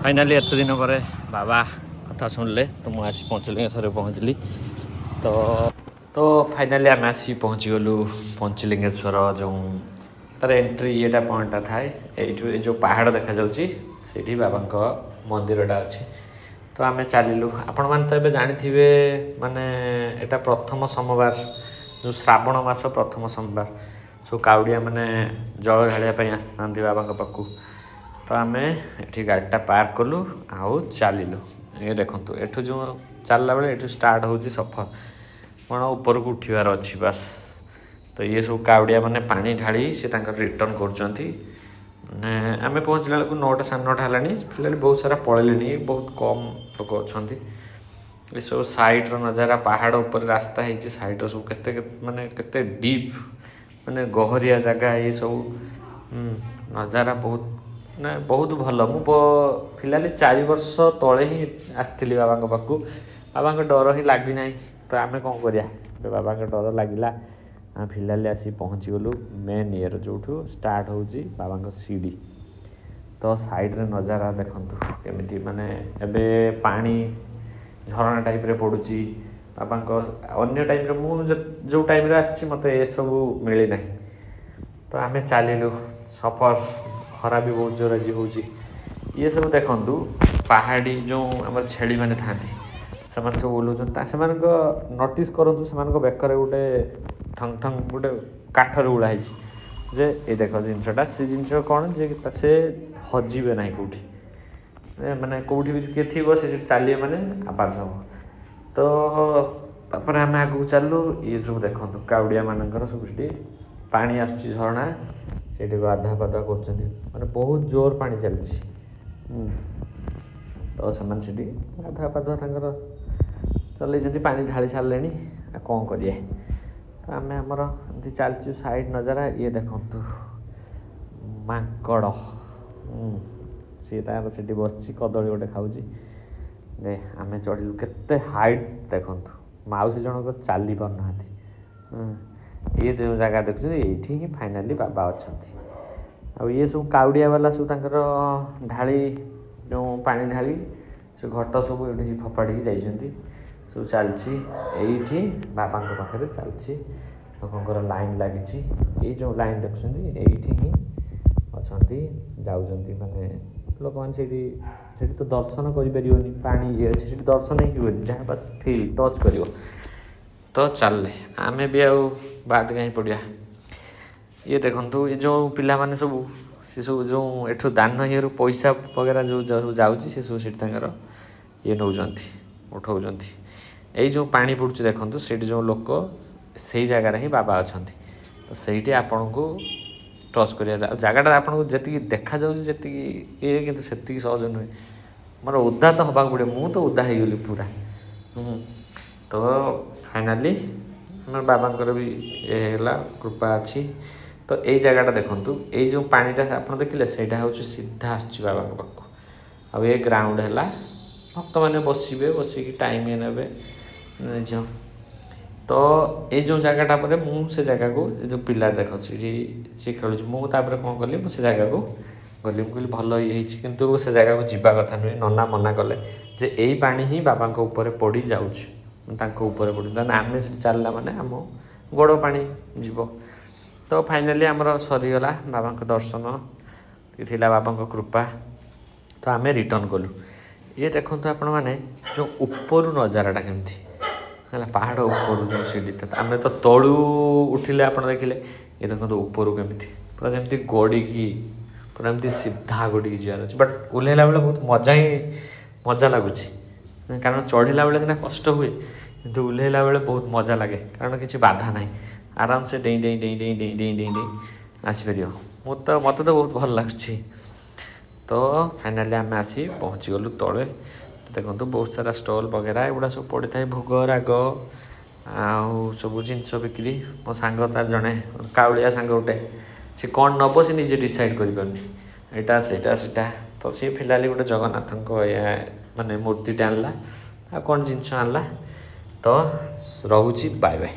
Finally ଏତେ ଦିନ ପରେ ବାବା କଥା ଶୁଣିଲେ ତ ମୁଁ ଆସି ପଞ୍ଚଲିଙ୍ଗେଶ୍ୱରରେ ପହଞ୍ଚିଲି। ତ ଫାଇନାଲି ଆମେ ଆସି ପହଞ୍ଚିଗଲୁ ପଞ୍ଚଲିଙ୍ଗେଶ୍ୱର। ଯେଉଁ ତାର ଏଣ୍ଟ୍ରି ଇଏଟା ପଏଣ୍ଟଟା ଥାଏ, ଏଇଠୁ ଏ ଯେଉଁ ପାହାଡ଼ ଦେଖାଯାଉଛି, ସେଇଠି ବାବାଙ୍କ ମନ୍ଦିରଟା ଅଛି। ତ ଆମେ ଚାଲିଲୁ। ଆପଣମାନେ ତ ଏବେ ଜାଣିଥିବେ, ମାନେ ଏଇଟା ପ୍ରଥମ ସୋମବାର, ଯେଉଁ ଶ୍ରାବଣ ମାସ ପ୍ରଥମ ସୋମବାର, ସବୁ କାଉଡ଼ିଆ ମାନେ ଜଳ ଢାଳିବା ପାଇଁ ଆସିଥାନ୍ତି ବାବାଙ୍କ ପାଖକୁ। ତ ଆମେ ଏଠି ଗାଡ଼ିଟା ପାର୍କ କଲୁ ଆଉ ଚାଲିଲୁ। ଏ ଦେଖନ୍ତୁ, ଏଠୁ ଯେଉଁ ଚାଲିଲା ବେଳେ ଏଠୁ ଷ୍ଟାର୍ଟ ହେଉଛି ସଫର। କ'ଣ ଉପରକୁ ଉଠିବାର ଅଛି ବାସ୍। ତ ଇଏ ସବୁ କାଉଡ଼ିଆ ମାନେ ପାଣି ଢାଳି ସେ ତାଙ୍କର ରିଟର୍ନ କରୁଛନ୍ତି। ମାନେ ଆମେ ପହଞ୍ଚିଲା ବେଳକୁ 9ଟା 9:30 ହେଲାଣି। ଫିଲାଲି ବହୁତ ସାରା ପଳେଇଲେଣି, ବହୁତ କମ୍ ଲୋକ ଅଛନ୍ତି। ଏସବୁ ସାଇଡ଼୍ର ନଜାରା, ପାହାଡ଼ ଉପରେ ରାସ୍ତା ହେଇଛି। ସାଇଡ଼୍ର ସବୁ କେତେ ମାନେ କେତେ ଡିପ୍, ମାନେ ଗହରିଆ ଜାଗା। ଏସବୁ ନଜାରା ବହୁତ ମାନେ ବହୁତ ଭଲ। ମୁଁ ଫିଲାଲି 4 ବର୍ଷ ତଳେ ହିଁ ଆସିଥିଲି ବାବାଙ୍କ ପାଖକୁ। ବାବାଙ୍କ ଡର ହିଁ ଲାଗିନାହିଁ, ତ ଆମେ କ'ଣ କରିବା? ଏବେ ବାବାଙ୍କ ଡର ଲାଗିଲା। ଆମେ ଫିଲାଲି ଆସି ପହଞ୍ଚିଗଲୁ ମେନ୍ ଇଏର, ଯେଉଁଠୁ ଷ୍ଟାର୍ଟ ହେଉଛି ବାବାଙ୍କ ସିଡ଼ି। ତ ସାଇଡ଼୍ରେ ନଜାରା ଦେଖନ୍ତୁ କେମିତି, ମାନେ ଏବେ ପାଣି ଝରଣା ଟାଇପ୍ରେ ପଡ଼ୁଛି ବାବାଙ୍କ। ଅନ୍ୟ ଟାଇମ୍ରେ ମୁଁ ଯେଉଁ ଟାଇମ୍ରେ ଆସିଛି, ମୋତେ ଏସବୁ ମିଳିନାହିଁ। ତ ଆମେ ଚାଲିଲୁ ସଫର। ଖରା ବି ବହୁତ ଜୋର ଆଜି ହେଉଛି। ଇଏ ସବୁ ଦେଖନ୍ତୁ, ପାହାଡ଼ି ଯେଉଁ ଆମର ଛେଳିମାନେ ଥାଆନ୍ତି, ସେମାନେ ସବୁ ଓହ୍ଲଉଛନ୍ତି। ସେମାନଙ୍କ ନୋଟିସ୍ କରନ୍ତୁ, ସେମାନଙ୍କ ବେକରେ ଗୋଟେ ଠଙ୍ଗ ଠଙ୍ଗ ଗୋଟେ କାଠରେ ଗୁଳା ହେଇଛି ଯେ ଏଇ ଦେଖ ଜିନିଷଟା। ସେ ଜିନିଷ କ'ଣ ଯେ ସେ ହଜିବେ ନାହିଁ କେଉଁଠି। ମାନେ କେଉଁଠି ବି କିଏ ଥିବ, ସେ ସେଠି ଚାଲିବେ, ମାନେ ଆବାଜ ହେବ। ତ ତାପରେ ଆମେ ଆଗକୁ ଚାଲିଲୁ। ଇଏ ସବୁ ଦେଖନ୍ତୁ, କାଉଡ଼ିଆ ମାନଙ୍କର ସବୁ ସେଠି ପାଣି ଆସୁଛି ଝରଣା, ସେଇଠି ଗାଧୁଆ ପାଧୁଆ କରୁଛନ୍ତି। ମାନେ ବହୁତ ଜୋର ପାଣି ଚାଲିଛି। ତ ସେମାନେ ସେଠି ଗାଧୁଆ ପାଧୁଆ ତାଙ୍କର ଚଲେଇଛନ୍ତି। ପାଣି ଢାଳି ସାରିଲେଣି, ଆଉ କ'ଣ କରିବେ? ତ ଆମେ ଆମର ଏମିତି ଚାଲିଛୁ। ସାଇଡ଼୍ ନଜାରା ଇଏ ଦେଖନ୍ତୁ, ମାଙ୍କଡ଼। ସିଏ ତାର ସେଠି ବସିଛି, କଦଳୀ ଗୋଟେ ଖାଉଛି। ଦେ ଆମେ ଚଢ଼ିଲୁ, କେତେ ହାଇଟ୍ ଦେଖନ୍ତୁ। ମାଉସୀ ଜଣକ ଚାଲି ପାରୁନାହାନ୍ତି। ଇଏ ଯେଉଁ ଜାଗା ଦେଖୁଛନ୍ତି, ଏଇଠି ହିଁ ଫାଇନାଲି ବାବା ଅଛନ୍ତି। ଆଉ ଇଏ ସବୁ କାଉଡ଼ିଆ ବାଲା ସବୁ ତାଙ୍କର ଢାଳି, ଯେଉଁ ପାଣି ଢାଳି ସେ ଘଟ ସବୁ ଏଇଠି ଫୋପାଡ଼ିକି ଯାଇଛନ୍ତି। ସବୁ ଚାଲିଛି ଏଇଠି, ବାବାଙ୍କ ପାଖରେ ଚାଲିଛି। ଲୋକଙ୍କର ଲାଇନ୍ ଲାଗିଛି। ଏଇ ଯେଉଁ ଲାଇନ୍ ଦେଖୁଛନ୍ତି, ଏଇଠି ହିଁ ଅଛନ୍ତି, ଯାଉଛନ୍ତି ମାନେ ଲୋକମାନେ ସେଇଠି। ସେଠି ତ ଦର୍ଶନ କରିପାରିବନି, ପାଣି ଇଏ ଅଛି, ସେଠି ଦର୍ଶନ ହିଁ ହୁଏନି, ଯାହା ବାସ୍ ଫିଲ୍ ଟଚ୍ କରିବ। ତ ଚାଲିଲେ ଆମେ ବି, ଆଉ ବାଦ କାହିଁ ପଡ଼ିବା? ଇଏ ଦେଖନ୍ତୁ, ଏ ଯେଉଁ ପିଲାମାନେ ସବୁ, ସେ ସବୁ ଯେଉଁ ଏଠୁ ଦାନ ଇଏରୁ ପଇସା ବଗେରା ଯେଉଁ ଯେଉଁ ଯାଉଛି, ସେ ସବୁ ସେଠି ତାଙ୍କର ଇଏ ନେଉଛନ୍ତି, ଉଠଉଛନ୍ତି। ଏଇ ଯେଉଁ ପାଣି ପଡ଼ୁଛି ଦେଖନ୍ତୁ, ସେଇଠି ଯେଉଁ ଲୋକ, ସେଇ ଜାଗାରେ ହିଁ ବାବା ଅଛନ୍ତି। ତ ସେଇଠି ଆପଣଙ୍କୁ ଟଚ୍ କରିବା, ଆଉ ଜାଗାଟା ଆପଣଙ୍କୁ ଯେତିକି ଦେଖାଯାଉଛି ଯେତିକି ଇଏ, କିନ୍ତୁ ସେତିକି ସହଜ ନୁହେଁ। ମୋର ଓଦା ତ ହେବାକୁ ପଡ଼ିବ। ମୁଁ ତ ଓଦା ହେଇଗଲି ପୁରା। ତ ଫାଇନାଲି ଆମର ବାବାଙ୍କର ବି ଇଏ ହେଇଗଲା, କୃପା ଅଛି। ତ ଏଇ ଜାଗାଟା ଦେଖନ୍ତୁ, ଏଇ ଯେଉଁ ପାଣିଟା ଆପଣ ଦେଖିଲେ, ସେଇଟା ହେଉଛି ସିଧା ଆସୁଛି ବାବାଙ୍କ ପାଖକୁ। ଆଉ ଏ ଗ୍ରାଉଣ୍ଡ ହେଲା, ଭକ୍ତମାନେ ବସିବେ, ବସିକି ଟାଇମ୍ ନେବେ ନିଜ। ତ ଏଇ ଯେଉଁ ଜାଗାଟା ପରେ ମୁଁ ସେ ଜାଗାକୁ, ଏ ଯେଉଁ ପିଲା ଦେଖ ସେଠି ସିଏ ଖେଳୁଛି। ମୁଁ ତାପରେ କ'ଣ କଲି, ମୁଁ ସେ ଜାଗାକୁ ଗଲି। ମୁଁ କହିଲି ଭଲ ଇଏ ହେଇଛି, କିନ୍ତୁ ସେ ଜାଗାକୁ ଯିବା କଥା ନୁହେଁ। ନନା ମନା କଲେ ଯେ ଏଇ ପାଣି ହିଁ ବାବାଙ୍କ ଉପରେ ପଡ଼ି ଯାଉଛି, ତାଙ୍କ ଉପରେ ପଡ଼ି। ତାହେଲେ ଆମେ ସେଠି ଚାଲିଲା ମାନେ ଆମ ଗୋଡ଼ ପାଣି ଯିବ। ତ ଫାଇନାଲି ଆମର ସରିଗଲା ବାବାଙ୍କ ଦର୍ଶନ ଥିଲା, ବାବାଙ୍କ କୃପା। ତ ଆମେ ରିଟର୍ନ କଲୁ। ଇଏ ଦେଖନ୍ତୁ ଆପଣମାନେ, ଯେଉଁ ଉପରୁ ନଜାରାଟା କେମିତି ହେଲା, ପାହାଡ଼ ଉପରୁ ଯେଉଁ ସିଡ଼ି। ଆମେ ତ ତଳୁ ଉଠିଲେ ଆପଣ ଦେଖିଲେ। ଇଏ ଦେଖନ୍ତୁ ଉପରୁ କେମିତି ପୁରା ଯେମିତି ଗଡ଼ିକି, ପୁରା ଏମିତି ସିଧା ଗଡ଼ିକି ଯିବାର ଅଛି। ବଟ୍ ଓହ୍ଲେଇଲା ବେଳେ ବହୁତ ମଜା ହିଁ ମଜା ଲାଗୁଛି, କାରଣ ଚଢ଼ିଲା ବେଳେ ସିନା କଷ୍ଟ ହୁଏ, କିନ୍ତୁ ଓହ୍ଲେଇଲା ବେଳେ ବହୁତ ମଜା ଲାଗେ, କାରଣ କିଛି ବାଧା ନାହିଁ। ଆରାମସେ ଡେଇଁ ଡେଇଁ ଡେଇଁ ଡେଇଁ ଡେଇଁ ଡେଇଁ ଡେଇଁ ଡେଇଁ ଆସିପାରିବ। ମୁଁ ତ ମୋତେ ତ ବହୁତ ଭଲ ଲାଗୁଛି। ତ ଫାଇନାଲି ଆମେ ଆସି ପହଞ୍ଚିଗଲୁ ତଳେ। ଦେଖନ୍ତୁ, ବହୁତ ସାରା ଷ୍ଟଲ୍ ବଗେରା ଏଗୁଡ଼ା ସବୁ ପଡ଼ିଥାଏ, ଭୋଗ ରାଗ ଆଉ ସବୁ ଜିନିଷ ବିକ୍ରି। ମୋ ସାଙ୍ଗ ତାର ଜଣେ କାଉଳିଆ ସାଙ୍ଗ ଗୋଟେ, ସେ କ'ଣ ନେବ ସେ ନିଜେ ଡିସାଇଡ଼୍ କରିପାରୁନି, ଏଇଟା ସେଇଟା ସେଇଟା। ତ ସିଏ ଫିଲାଲି ଗୋଟେ ଜଗନ୍ନାଥଙ୍କ ଇଏ ମାନେ ମୂର୍ତ୍ତିଟେ ଆଣିଲା, ଆଉ କ'ଣ ଜିନିଷ ଆଣିଲା। ତ ରହୁଛି, ବାଏ ବାଏ।